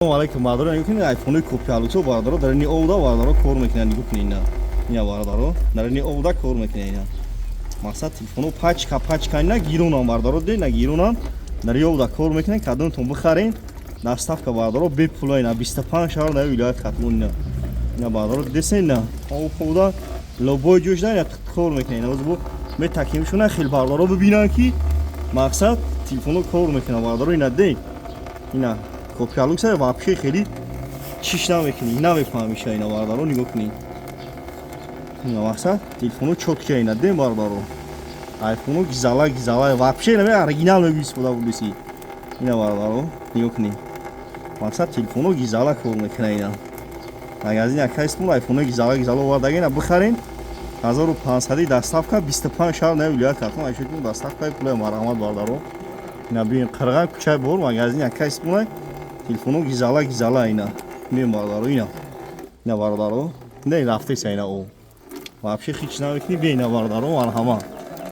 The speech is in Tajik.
Салому алайкум, бародаро. Нигоҳ кунед, айфонои копиалусо, бародаро, дар ини овда, бародаро, кор мекунанд. Нигоҳ кунед, ина, ина, бародаро, дар ини овда кор мекунанд. Ина, мақсад, телефоно пачка пачка, ина гиронам, бародаро, де, ина гиронам, дар и овда кор мекунанд. Кадомтон бихарен, доставка, бародаро, бепула. Ина 25 шаҳр дар вилояти Хатлон. Ина, ина, бародаро, десен, ина овда любой ҷош ина кор мекунанд. Ина бо метакимшона хел, бародаро, бибинанд, ки мақсад, телефоно кор мекунанд, бародаро. Ина де, ина копиалукса, вообще хеле чиш намекунӣ, намефаҳмиша. Ина, бародаро, нигоҳ кунӣ, ина, мақсад, телефоно чётко. Ина дем, бародаро, айфоно гизала гизала, вообще наме оригинал мегӯ истифода бурдиси. Ина, бародаро, нигоҳ кунӣ, мақсад, телефоно гизала кор мекуна. Ина магазин якайстмон, айфоно гизала гизала овардаги. Ина бихарен, 1500 доставка, 25 шаҳр на вилоят Хатлон айшотун доставкаи пулай. Марҳамат, бародаро. Ина бибин, қирған, кӯчаи бор, магазин якайстмонай, телефоно гизала гизала. Ина мебин, бародаро, ина, ина, бародаро, не рафтеса, ина о вообще хич намекунӣ. Бия, ина, бародаро, марҳамат.